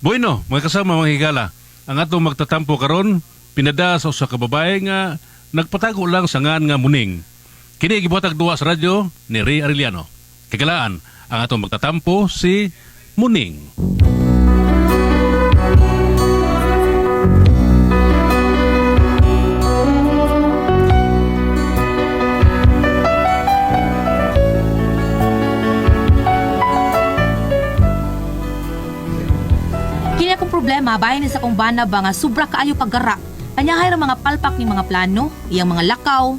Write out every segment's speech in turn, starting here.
Bueno, mga kasama mga higala, ang atong magtatampo karon pinada sa usa ka babae nga nagpatago lang sa ngan nga Muning. Kini gibuhatag duwa sa radyo ni Ray Arellano. Kagalaan, ang atong magtatampo si Muning. Kini akong problema, bahin ni sa akong bana ba nga sobra kaayo paggara. Anyahay ra mga palpak ni mga plano, iyang mga lakaw.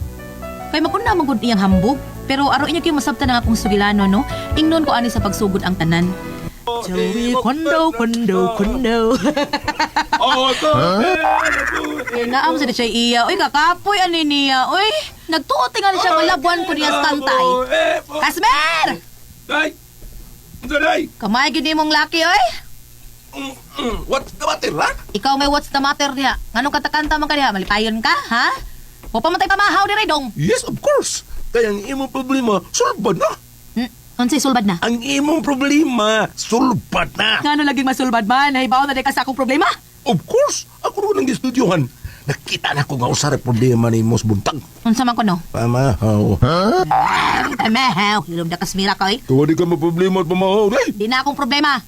Kay maguna man gud iyang hambog, pero aro inyo kayo masabtan ang akong sugilano no. Ingnon ko ani sa pagsugod ang tanan. Joey, kondo, kondo, kondo. Kay naam sa siya iya. Uy, kakapoy ani niya. Uy, nagtuot tingali siya malabuan ko niya sa kantay. Kasmer! Day! Day! Kamay gid nimong laki oy. What's the matter, ha? Ikaw may what's the matter diha? Nganong katakanta man ka diha? Malipayon ka, ha? Wa pa man tay pamahaw dire dong. Yes, of course. Kaya ang imong problema, sulbad na. Unsay sulbad na? Ang imong problema, sulbad na. Ngano laging masulbad man? Nahibaw na di ka sa akong problema. Of course, ako rin ang gistudyohan. Nakita na ko nga usara problema ni Mos Buntag. Unsa man ko no? Pamahaw. Pamahaw, hilom na kasmira ko eh. Tuwa di ka maproblema at pamahaw, day. Di na akong problema.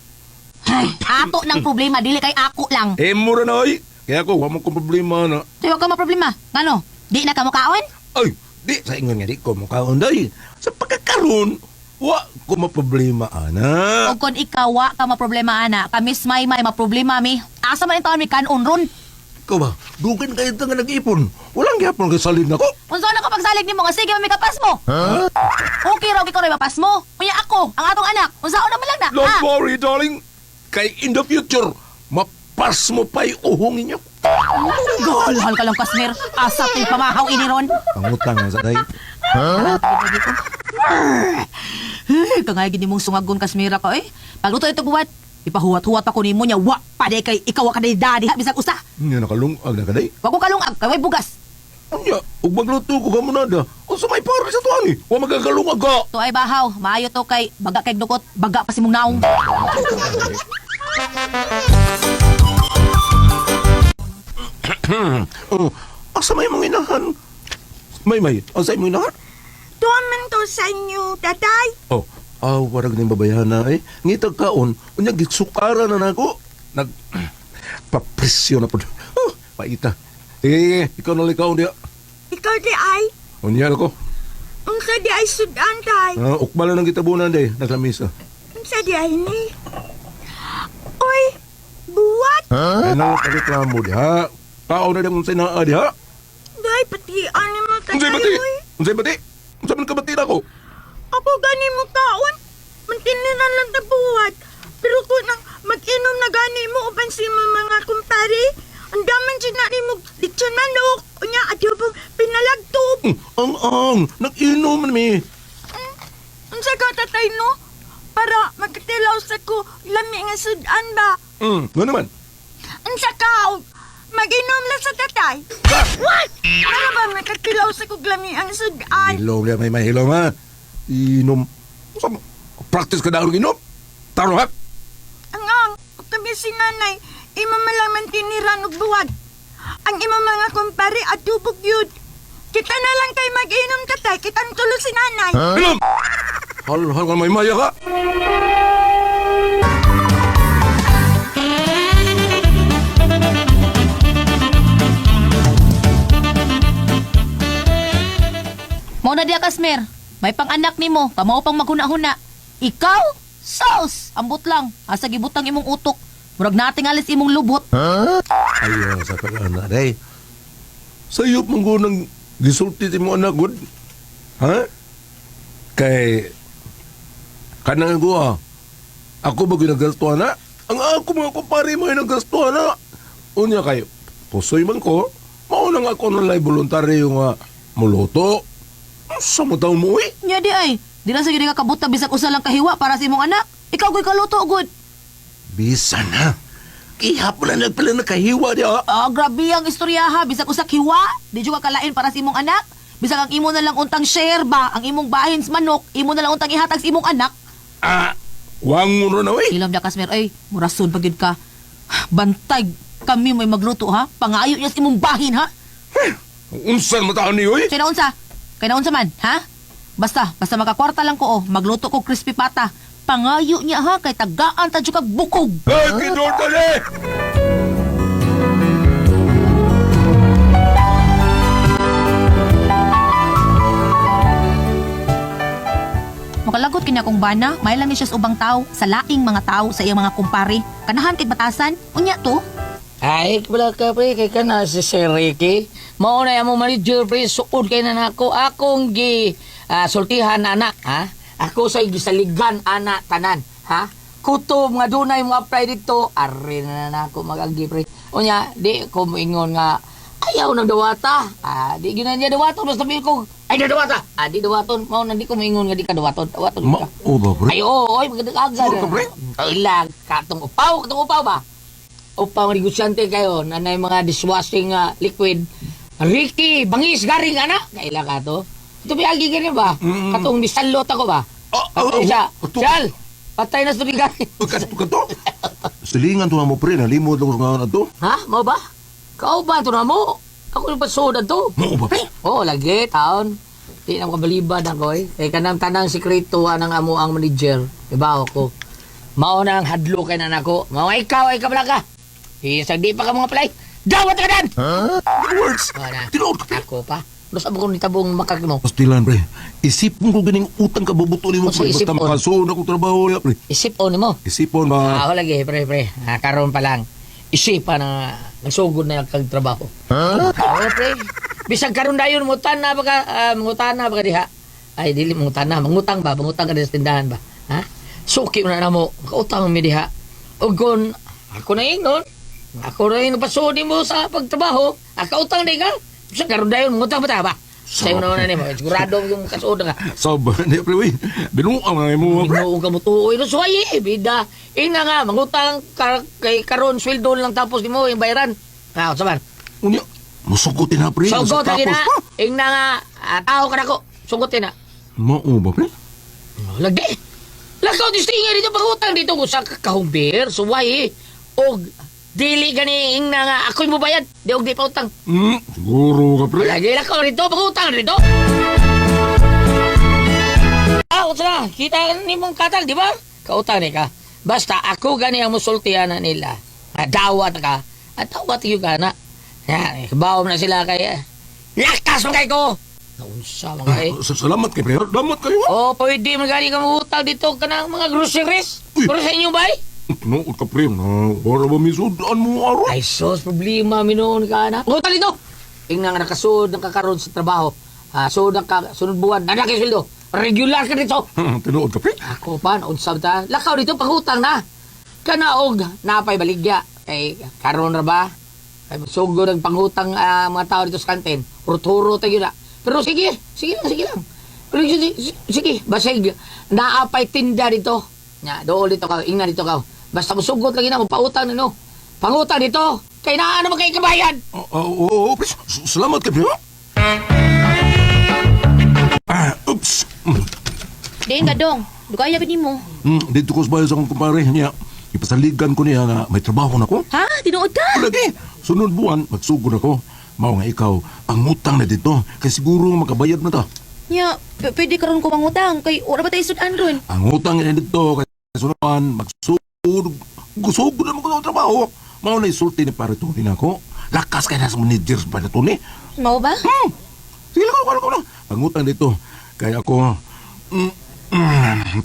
Ay, ato ng problema, dili kay ako lang. Eh, mura na, oy. Kaya ako, wa mo kong problema na. Tuyo ka maproblema. Ngano? Di na ka mukaon? Ay, di, sa ingon nga di ko mukhaon, day. Sa pagkakaroon, wa ko maproblema, ana. O kon ikaw wa ka maproblema ana, kami may may maproblema mi. Asa man taon mi kanon ron? Ikaw ba, dugan kayo ito nga nag-ipon. Walang gyapon kay salin ako. Unsa na ka pagsalig nimo nga sige mi kapas mo? Okay raw ikaw ray mapas mo. Unya ako, ang atong anak. Unsa na man lang na? Don't ha? worry, darling. Kay in the future, mapas mo pa'y uhong inyo. Galhal ka lang Kasmir. Asa to'y pamahaw ini ron. Pangutang nga sa day. Hey, kangay gini mong sungagon Kasmira ka eh. Pagluto ito buwat, ipahuwat-huwat ako nimo niya. Wa pa di kay ikaw ka day daddy ha bisag usa. Nga nakalungag na kaday. Wa ko kalungag kay way bugas. Unya, ug magluto ko kamo nada. Unsa may power sa tuwan eh. Wa magagalungag ka. To ay bahaw, maayo to kay baga kay dukot, baga pa si mong naong. Oh, asa may mong inahan? May may, asa imong inahan? Tuwan man to sa inyo, tatay. Oh, aw, warag ning babayhana eh. Ngitag kaon, unya gitsukara na nako. Nag papresyo na pud. Oh, paita. Sige, ikaw na likaw diha. Ikaw di ay. Unya na ko. Unsa di ay sudan, tay. Ah, ukbala ng gitabunan day, naglamisa. Unsa di ay ni. Uy, buwat. Huh? Ay nang reklamo diha. Tao na diyang unsay naa diha. Day, pati ani mo, tatay. Unsay bati? Uy. Unsay bati? Unsa man kabati nako? Ako gani mo kaon. Mantiniran lang ta buwat. Pero kung nang mag-inom na gani mo uban si mo mga kumpare, ang daman dyan na mo lechon manok. Unya, adobong pinalagtob. Ang ang nag-inom man mi. Unsa ka tatay no? Para magkatilaw sa ko lami nga sudan ba? Nga naman. Unsa ka? Mag-inom lang sa tatay. What? Para ba makatilaw sa kog lami ang sudan? Hilom diha may may hilom ha. Inom. Unsa man? Practice ka daw inom? Taro ha. Ang ang, ug kami si nanay, imo man lang man tiniran og buwag. Ang imo mga kumpare adubog yun. Kita na lang kay mag-inom tatay, kita ang tulo si nanay. Hilom. Hal hal ka may maya ka. Mao na diha Kasmer. May pang-anak nimo, kamao pang maghuna-huna. Ikaw, sos, ambot lang. Asa gibutang imong utok. Murag nating alis imong lubot. Ayo sa pag-ana day. Sayop man ko nang gisulti ti mo anak gud. Ha? Kay kanang ko ah. Ako ba ginagastuhan na? Ang ako mga kumpare mo ay nagastuhan na. Unya kayo, pusoy man ko, mauna nga ako nalay voluntaryo nga muluto. Sa mo taon mo eh? Nya di ay. Di na sa gid ka kabuta bisag usa lang kahiwa para sa imong anak. Ikaw goy kaluto gud. Bisa na. Kihapon na nagpala nakahiwa diya. Ah, grabe ang istorya ha. Bisag usa hiwa, di jud ka kalain para sa imong anak. Bisag ang imo na lang untang share ba, ang imong bahin sa manok, imo na lang untang ihatag sa imong anak. Ah, wangon na eh. Ilom da Kasmer, ay, murason pa gyud ka. Bantay kami may magluto ha. Pangayo niya sa imong bahin ha. Unsa man taon ni oy? Kay naunsa? Kay naunsa man, ha? Basta, basta makakwarta lang ko oh, magluto ko crispy pata. Pangayo niya ha, kay tagaan ta jud kag bukog. Ay, kinurta ni! Makalagot kini akong bana, may lang ni siya sa ubang tao, sa laing mga tao, sa iyang mga kumpare. Kanahan kay batasan, unya to. Ay, wala ka pre, kay ka na si Sir Ricky. Mauna mo manager pre, suod kay na nako. Akong gi sultihan ana, ha? Ako sa gisaligan ana tanan, ha? Kutob nga dunay mo apply dito, arre na na nako magagi pre. Unya, di ko moingon nga ayaw ng dawata. Ah, di gyud na niya dawaton basta sabihin ko, ay na dawata. Ah, di dawaton, mao na di ko moingon nga di ka dawaton. Dawaton Ma, ka. o ba pre? Ay, oo, oy, magandang aga. Sure ka, pre? Ilang, katong upaw, katong upaw ba? Upaw nga negosyante kayo, nanay mga dishwashing liquid. Ricky, bangis, garing, ana. Kailang ka to. Ito may agi ganyan ba? Katong nisalot ako ba? Ah, ah, Patay ah, siya. ato. Siyal, patay na sa tubig garing. Uy, Kato, kato. Silingan to na mo pre, nalimod lang ko sa ngaon ato. Ha? Mo ba? Kau ba ito na mo? Ako yung pasudan to. Mao ba pre? Oo, lagi, taon. Di na makabalibad ako eh. Kaya kanang tanang sikreto ang amo ang manager. Iba ako. Mao na ang hadlo kay nanako. Mao ay ikaw ay kabala ka. Isang di pa ka mga palay. Dawat ka dan! Words! Mao na. Tinuod ka pre. Ako pa. Basta mo kung nitabong makak mo. Pastilan pre, isipon ko ganing utang ka bubuto nimo Unsa pre. Basta isipon? makasuon akong trabaho ya pre. Isip o nimo. Isipon ba? Ako lagi, pre, pre. Ah, karon pa lang. Isipan na nagsugod na kag trabaho. Huh? Oo, pre. Bisag karon dayon mutan na baka mangutan na baka diha. Ay dili mangutan na, mangutang ba, mangutang ka sa tindahan ba? Ha? Suki mo na namo, makautang mi diha. Ug kun ako na ingon, ako na ingon pasudi mo sa pagtrabaho, akautang di ka. Bisag karon dayon mangutang ba ta ba? Sayo na na nimo, sigurado yung kasuod na ka. Sab, di pre uy. Binuang na imo pre. Ginoo ka mo tuoy no suway eh, bida. Ina nga mangutang ka, kay karon sweldo lang tapos nimo yung bayaran. Ah, unsa man? Unya, musugot na pre. Sugot na Tapos gina. pa. Ingna nga, tao ka nako. Sugotin na. Mao ba pre? Lagi. Lakaw di stinga dito pangutang dito ko sa kahumbir, suway eh. Og dili gani ingna nga ako'y mubayad, di og di pa utang. Siguro ka pre. Lagi lakaw dito pangutang dito. Ah, unsa na? Kita nimong katag, di ba? Kautang ni ka. Basta ako gani ang musultihan na nila. Ah, dawat ka. At dawat yung ka na. Ya, bawo na sila kay lakas mo kay ko. Naunsa mga eh. Salamat kay pre. Salamat kayo. ha. Oh, pwede man gani ka mangutang dito ka ng mga groceries. Uy. Pero sa inyo ba? Tinuod ka pre. Na, wala ba misudan mo aron? Ay sos, problema minuon ka na. Ngutang dito. Tingnan nga nakasud ang kakaroon sa trabaho. Ah, sud ang ka, sunod buwan. Anak kay sweldo. Regular ka dito. Tinuod ka pre. Ako pa, naunsa ta. Lakaw dito, pangutang na. Kanaog, napay baligya. Kay karon ra ba? Kay sugod ang pangutang mga tao dito sa kantin. Hurot-hurot tayo na. Pero sige, sige lang, sige lang. Pero sige, sige, basig, naapay tinda dito. Nya, dool dito ka, ingna dito ka. Basta musugot lagi na, magpautang na no. Pangutang dito, kay naa naman kay kabayan. Oo, oo, pre. Salamat kay pre. ha? Ah, oops. Diin ka dong, dugaya gid nimo. Dito ko sa bahay sa akong kumpare niya. Ipasaligan ko niya nga may trabaho na ko. Ha? Tinuod ka? Lagi, sunod buwan, magsugod ako. Mao nga ikaw, pangutang na dito. Kay siguro makabayad na ta. Nya, pwede karon ko mangutang kay ora ba tayo sudan ron? Ang utang na dito, kay sunod buwan, magsugod. Gusugod na mo ko sa trabaho. Mao na isulti ni pare Tony na ako. Lakas kay na sa manager sa pare Tony. Mao ba? Sige lang, ako, ako lang. Pangutang dito. Kaya ako,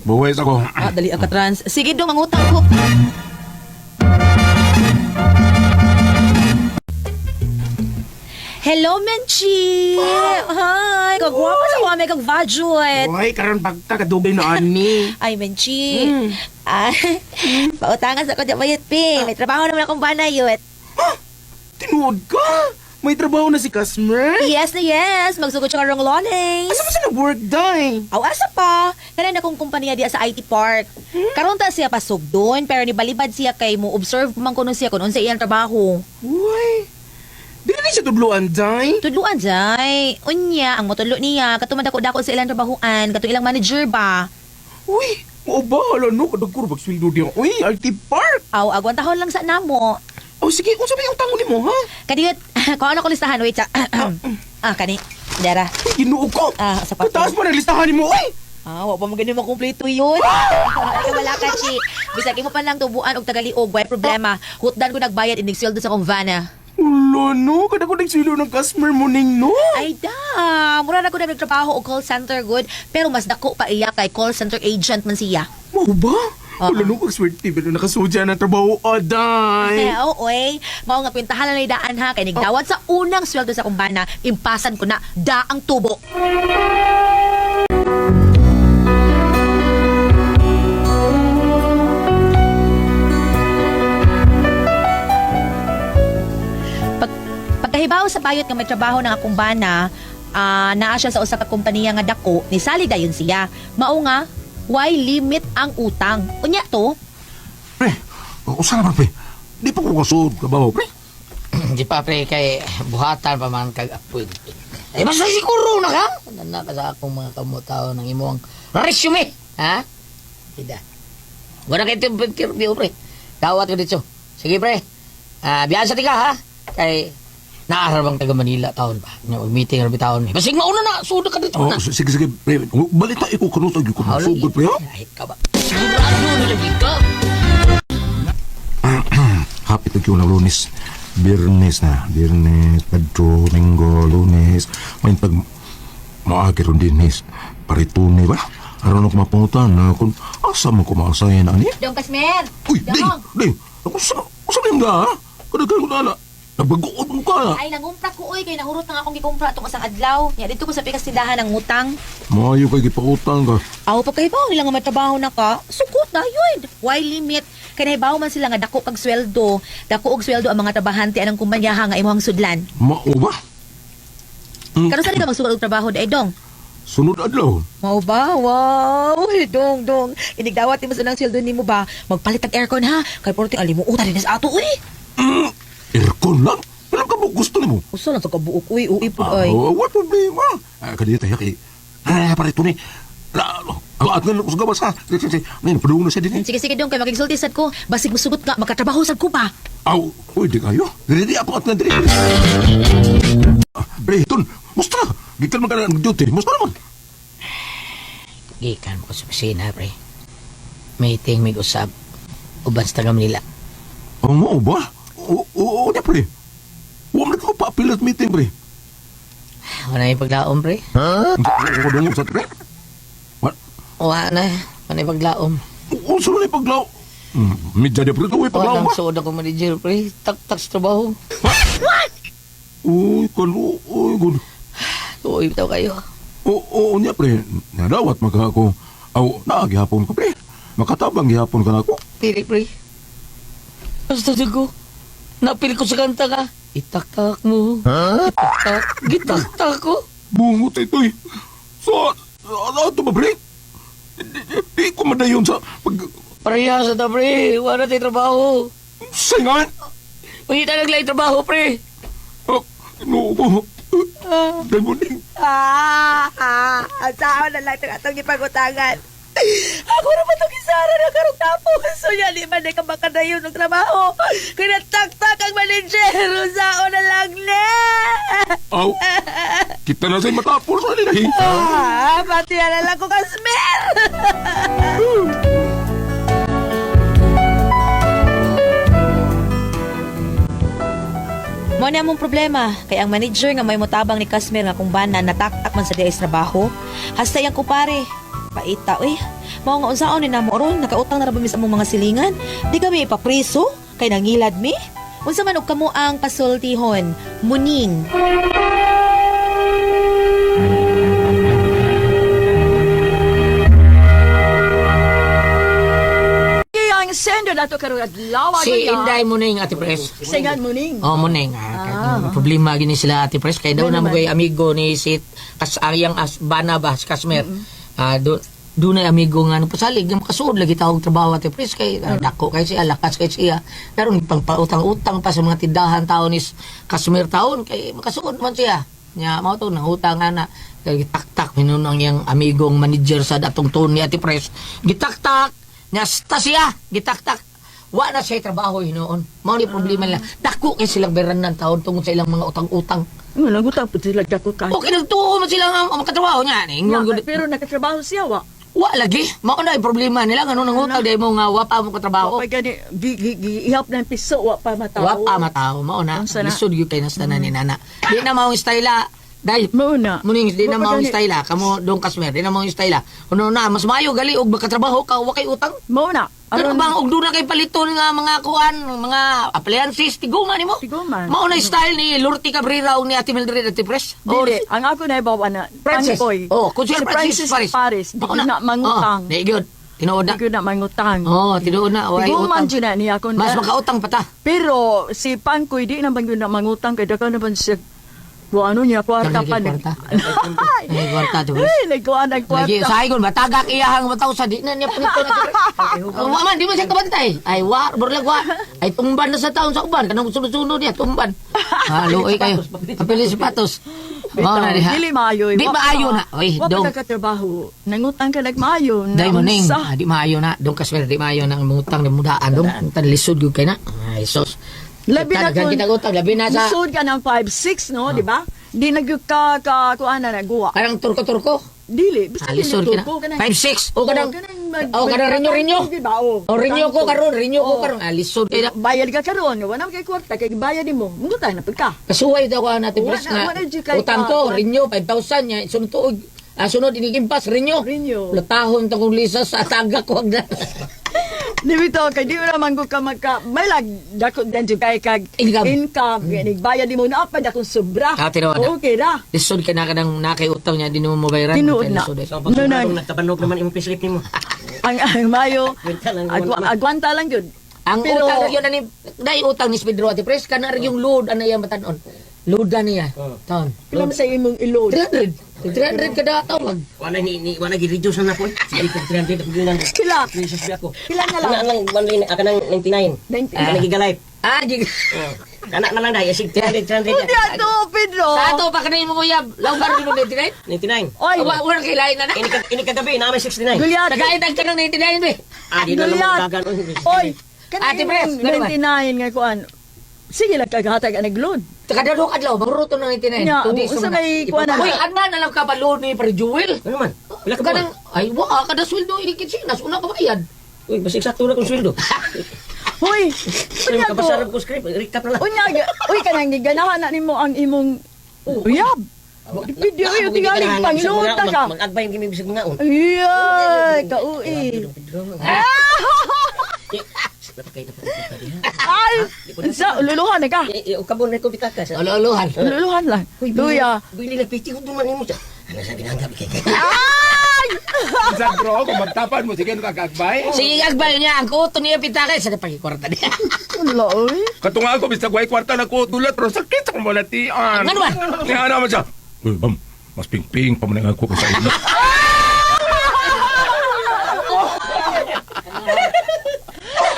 buwes ako. Ah, dali ka trans. Sige dong, mangutang ko. Hello, Menchi! Hi! Kagwapa sa wame kag vajuet. Uy, karon pagta kadugay na ani. Ay, Menchi. Ah, pautangan sa ko di bayot, Ping. May trabaho naman akong banayot. Tinuod ka? May trabaho na si customer? Yes na yes. Magsugod siya karong Lones. Asa ba siya nag-work day? Aw, asa pa? Kanan akong kumpanya diya sa IT Park. Karon ta siya pasog doon, pero nibalibad siya kay mo observe man kuno siya kun unsa iyang trabaho. Uy, dili na siya tudluan day. Tudluan jay. Unya, ang motudlo niya kato man dako-dako sa ilang trabahuan, katong ilang manager ba. Uy, Mao ba, hala no, kadagko ra sweldo diha. Uy, RT Park. Aw, agwantahon lang sa namo. Oh, sige, unsa may utang nimo, ha? Kadiyot, kung ano ko listahan, wait sa. Kani. Dara. Uy, Ginoo ko. Ah, sa papel. Kataas pa ng listahan nimo, uy. Ah, wa pa man ganun makumpleto yun. Ay, wala ka, Chi. Bisag imo pa lang tubuan og tagaliog, way problema. Hutdan ko nagbayad inig sweldo sa kong vana. Hala no, kadako ng sweldo ng customer mo ning no. Ay da, mura na ko na nagtrabaho og call center good, pero mas dako pa iya kay call center agent man siya. Mao ba? Oo. Wala no, kag-swerte pero nakasudya ng trabaho, aday. Eh, oo, oy. Mao nga kwentahan na daan ha kay nigdawat sa unang sweldo sa akong bana, impasan ko na daang tubo. Pag, pagkahibaw sa bayot nga may trabaho ng akong bana, naa siya sa usa ka kompanya nga dako, ni sali dayon siya. Mao nga, why limit ang utang? Unya to, Pre, usa naman pre. Di pa ko kasuod trabaho pre. Di pa pre kay buhatan pa man kag appointment. Ay basta siguro na ka. Ano ka sa akong mga kamutaw ng imong resume, ha? Ida. Wala kay interview pre. Dawat ko dito. Sige pre. Ah, biyahe sa tika ha. Kay naara bang taga Manila taon pa. Nya meeting ra taon. Basig mauna na, suda ka dito Oh, na. sige sige pre. Balita ko kuno sa gyud ko sugod pre. Ha? Ay, ka ba? Sigurado na lagi ka. Hapit na yung Lunes. Biyernes na. Biyernes, Pedro, Minggo, Lunes. May pag maagi ron dinis. Paritune ba? Aron ako mapungutan na kung asa mo kumaasayan na ani? Dong Kasmer. Uy, ding! Dong. Ding! Ako sa sa da, ha? Kadaghan ko na ala. Nabagood mo ka. Ay, nangumpra ko, oy, kay nahurot na nga akong gikumpra atong isang adlaw. Nya dito ko sa pikas tindahan ng utang. Maayo kay gipautang ka. Aw, pagkahibaw nila nga may trabaho na ka, sukot na yun. Why limit? Kay nahibaw man sila nga dako kag sweldo. Dako og sweldo ang mga trabahante anang kumpanyaha nga imong sudlan. Mao ba? Karon sa ka magsugod og trabaho day dong. Sunod adlaw. Mao ba? Wow! Dong, dong. Inigdawat nimo sa nang sweldo nimo ba? Magpalit og aircon ha. Kay porte alimuutan din sa ato uy. Aircon lang? Alam ka mo gusto nimo? Usa lang sa kabuok uy, uy pud ay. Ah, what problema? Ah, kaniya tayo kay... Ah, paritune. At nga sa gawas ha. Sige, sige. Ngayon, padung na siya din eh. Sige sige dong kay makigsulti sad ko. Basig musugot ka, makatrabaho sad ko pa. Aw, uy, di kayo. Dili, di ako at nga dili. Ah, Pre, ton, musta? Gikan man ka na ng duty. Musta naman? Gikan mo ko sa opisina, pre. Meeting may usab. Uban sa taga Manila. Ang mo ba? Oo, oo, niya, pre. Huwag mo na ko pa-appeal at meeting, pre. Wala yung paglaom, pre. Ang ko dungog sa pre. What? Wala na. Wala yung paglaom. Unsa man ipaglaw? Medya di pre, uy, paglaw Wala ba? nang suod ako manager, pre. Tak-tak sa trabaho. Uy, kalo, uy, good. Uy, bitaw kayo. Oo, oo niya, pre. Nadawat maka ako. Aw, naagihapon ko, pre. Makatabang gihapon ka na ako. Pili, pre. Basta ko. Napili ko sa kanta ka. Itaktak mo. Itaktak. Gitaktak ko. Bungot ito eh. So, ano ito ba, pre? Di ko madayon sa pag... Pareha sa ta, pre. Wala tayong trabaho. Singan! Pangita naglaing trabaho, pre. Oh, no ko. Dahil Ah, ang saan na lang itong atong gipagutangan. Ako na ba itong isara na karong tapos? So, yali man na ka makadayon ng trabaho. Kinataktak ang manager. Saan na lang na. Aw, kita na sa'yo matapos. Ano na Ah, pati na lang ko kasmer. Mo na among problema kay ang manager nga may motabang ni Kasmer nga kung bana nataktak man sa diay sa trabaho. Hasta iyang kupare. Paita uy. Mao nga unsaon ni namo ron nakautang na ra ba mi sa among mga silingan? Di kami ipapriso kay nangilad mi. Unsa man og kamo ang pasultihon? Muning. Ang sender na to karong adlaw Si Inday Muning, Ate Pres. Singan muning. Oh, Muning. Ah, problema gini sila Ate Pres. Kay daw na mo kay amigo ni si kas ayang as bana ba si Kasmer. Ah, do dunay amigo nga nung pasalig nga makasuod lagi tawag trabaho Ate Pres kay dako kay siya lakas kay siya karon pangpautang-utang pa sa mga tindahan taon ni Kasmer taon kay makasuod man siya. Nya mao to nangutang ana kay gitaktak hinuon ang iyang amigong manager sa datong Tony Ate Pres. Gitaktak nya sta siya, gitaktak. Wa na siya trabaho hinuon. Mao ni problema nila. Dako kay silang beranan taon tungod sa ilang mga utang-utang. Nga nangutang pud sila dako kay. Okay nagtuo man sila nga ang makatrabaho niya. Ingon Nga, gud. pero nakatrabaho siya wa. Wa lagi. Mao na ang problema nila ngano nangutang dai mo nga wa pa mo katrabaho. Wa pa gani gi gi gi- ihap na yung piso wa pa matao. Wa pa matao mao na. Unsa na? Lisod gyud kay nasta na ni nana. Di na maong style dai. Mao na. Muning di na Wa pa maong gani. style kamo dong kasmer di na maong style. Kuno na mas maayo gali og makatrabaho ka wa kay utang. Mao na. Pero bang og doon na kay paliton nga mga kuan, mga appliances tiguma nimo. Tiguma. Mao na style ni Lurti Cabrera og ni Ate Mildred Ate Pres. Oh, Dili, ang ako na ibaw ana. Francis. Pangkoy. Oh, kung si si Francis Paris. Paris. Di Mao ko na mangutang. Oh, di gyud. Tinuod na. Di ko na mangutang. Oh, tinuod na. Way Tiguman utang. jud na niya ako Mas na. makautang pa ta. Pero si Pangkoy di naman gyud na mangutang kay daghan naman siya Wa ano niya kwarta pa Lagi kwarta. Ay, kwarta to. Ay, nagkuha ng Lagi kwarta. sa kon batagak iyahang mataw sa di na niya panito na. Wa man di man siya kabantay. Ay wa burlag wa. Ay tumban na sa taon sa uban kanang sunod-sunod niya tumban. Ah, luoy kayo. Kapili sapatos. Mao na diha. Dili maayo. Di maayo na. Oy, Wa dong. pa nakatrabaho. Nangutang ka nagmaayo. Dai mo ning, Naunsa. ah, di maayo na. Dong kasmer di maayo na ang mangutang ni mudaan dong. Tan lisod gyud kay na. Ay sos. Labi na Daghan kung- kitag utang, labi na sa Lisod ka ng 5-6, no? Di ba? Di na gyud ka, ka, kuan na naguwa. Parang turko-turko. Dili. Basta Ah, dili lisod ka na. turko, kanang- 5-6. O kanang mag- o kanang rinyo-rinyo. Di ba? O, O rinyo ko karon, rinyo ko Oo. karon. Ah, lisod kay na. Bayad ka karon, wala man kay kwarta kay bayad nimo. Mangutang na pud ka. Kasuway daw ko natin Wala pres na- nga. wala jud kay Utang ka- ko, rinyo 5,000 nya sunod tuog. Ah, sunod inigimpas rinyo. Rinyo. Latahon ta kong lisa sa tagak ko na. Di bitaw kay di mo naman ko ka magka may lag dako din jud kay kag Income. income mm. Bayad nimo na pa dakong sobra. Ah, tinuod na. Okay ra. Lisod ka na ka nang nakay utang niya di mo mabayaran. Tinuod na. Lisod, eh. So, No, pag no. nagtabanog naman imong payslip nimo. Ang mayo Agwanta lang, agwanta lang jud. Ang Pero- utang ra yun ani dai utang ni Pedro Ate Pres kana ra yung load ana iya matan-on. Load na niya. Taon. Pila man sa imong ilod. 300. 300 kada tawag. Wala ni ni wala gi-reduce na nako. eh. Sige kag 300 ako ginan. Pila? Jesus bi ako. Pila na lang? Kana lang one line aka nang 99. 99. Kana gigalay. Ah, gig. Kana na lang dai sig 300 300. Unya to, Pedro. Sa ato pa kanay mo kuyab. Lawgar mo 99. 99. Oy, Wa wala kay lain na na. Ini kag ini kagabi na may 69. Gulyat. Nagaitag ka ng 99 be. Ah, di na lang Gulyat. dagan. Oy, kanang Ate Pres, imong gano'n ba? 99 nga kuan. Sige lang kaghatag ang nagload. Kada do kadlaw mangruto ng 99. Nya, 2 days unsa man na. may kuan na? Uy, adna na lang ka pa load ni Pre Jewel. Ano man? Pila ka Kanang ay wa kada sweldo ini kitsi nas una ka bayad. Uy, basig sakto na kong sweldo. Hoy, Uy, unya to. kabasarap ko script. Recap na lang. Unya, uy kanang giganahan na nimo ang imong uyab. Video Ah, yung tingali pangload ta ka. Mag-agbay yung bisag mga on. Ay, kauy. Ay, sa luluhan na ka. Eh, kabon na ko bitaka sa. Olo-olohan. Luluhan lang. Luya. Bili lang piti ko duman nimo sa. Ano sa binanggap kay kay. Ay! Sandro, kung magtapan mo, sige, kakagbay. Sige agbay niya ang kuto niya pitaka sa pakikorta niya. Wala, oy. Katunga ko, bisag way kwarta na ko, dulat, pero sakit sa kumalatian. Ano man? Nga naman siya. Uy, bam, mas ping-ping pa man ang ako sa inyo.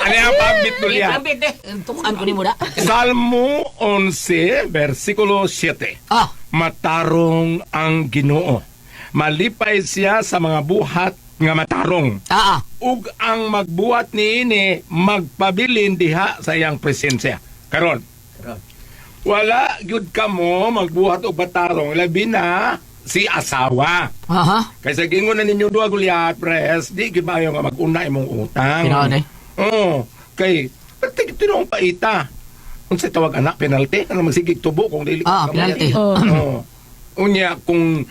Ano ang pambit nulian? Ambit eh. Tukan ko nimo da. Salmo 11, versikulo 7. Ah, Matarong ang Ginoo. Malipay siya sa mga buhat nga matarong. ah, ah. Ug ang magbuhat niini magpabilin diha sa iyang presensya. Karon. Wala gyud kamo magbuhat og matarong labi na si asawa. Aha. Kaysa gingon na ninyo duha gulyat pres, di gyud maayo nga mag-una imong utang. Tinuod, eh. Oo. Kay tinuong paita. Unsay tawag anak penalty? Ano magsigig tubo kung dili Ah, ka penalty. kabayad? Oo. Unya kung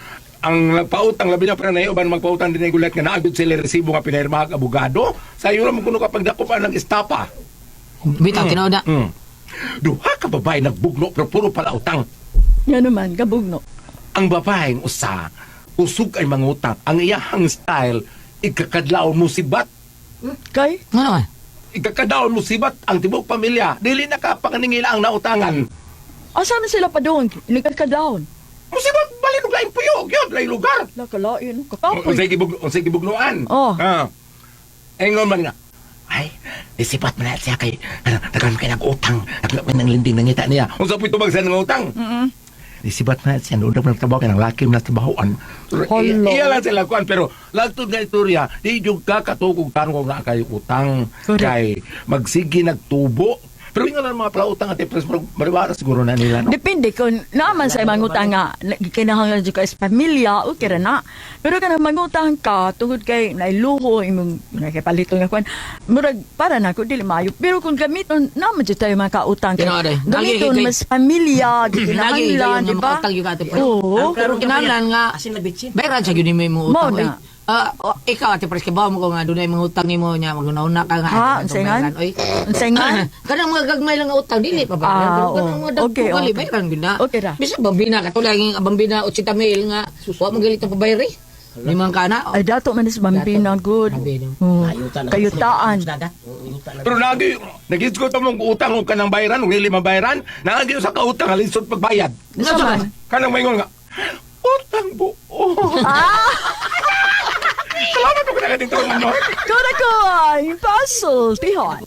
ang nagpautang labi na para na uban magpautang din ay gulat nga naagod sila resibo nga pinirmahan ang abogado sayo ra mo kuno kapag dako pa ng estapa. Bitaw tinuod na. Duha ka babae nagbugno pero puro pala utang. Nga naman, kabugno. Ang babaeng usa usog ay mangutang. Ang iyahang style ikakadlaon mo sibat. Kay? Ano man? Ikakadlaon mo sibat ang tibuok pamilya. Dili na ka panganingila ang nautangan. Asa man sila pa doon? Inikat ka down. Musibat balin og laing puyo, gyud laing lugar. Lakalain, kakapoy. Unsay gibug unsay gibugnoan? Oh. Ah. Ingon man nga. Ay, isipat man na siya kay ano, tagan kay nag-utang. Nagla man ng linding nangita niya. Unsa po tubag sa ng utang? Isibat na siya, noon na trabaho, kaya ng laki na trabahoan. Hala. Iya lang sila kuan, pero lagtod nga istorya, di yung kakatukog tanong kung naa kayo utang, Correct. kay magsige nagtubo. Pero yung nga mga pala utang at pres, mariwara siguro na nila, no? Depende kung naaman sa mangutang nga kinahanglan jud ka sa pamilya, okay ra na. Pero kanang mangutang ka tungod kay nailuho imong nakipalito nga kwan, murag para nako dili maayo. Pero kung gamiton naman jud tayo mga kautang kay Tinuod eh. gamiton Lagi- mas pamilya, Lagi gikinahanglan, kayo di nga ba? makautang yung ate Pres. Oo. Pero kinahanglan nga Asin nagbitsin. bayaran sa gyud nimo imong Mao utang. na. Oy. Ah, oh, ikaw Ate Pres, kibaw mo ko nga dunay mga utang nimo nya maguna-una ka nga. Ha, Ay, unsay nga? bayaran, oy. Unsay nga? Kanang mga gagmay lang nga utang dili pa ba? Ah, Pero oo. kanang mga dagko Okay, kali okay. bayaran gyud na. Okay ra. Bisag bambina katulad ang bambina 80 mil nga wa mo galit ang pabayri. Limang kana. Ay dato man is bambina good. Bambina. Oo. Ayuta na. Kayutaan. Dagat. Ayuta na. Pero lagi, nag-isgot mong utang o kanang bayaran, o dili mabayaran, naagi sa kautang, halisod pagbayad. Unsa man? Kanang maingon nga, utang buo. Ah! Salamat ko na kating tulungan mo. Kura ko ang puzzle, tihon.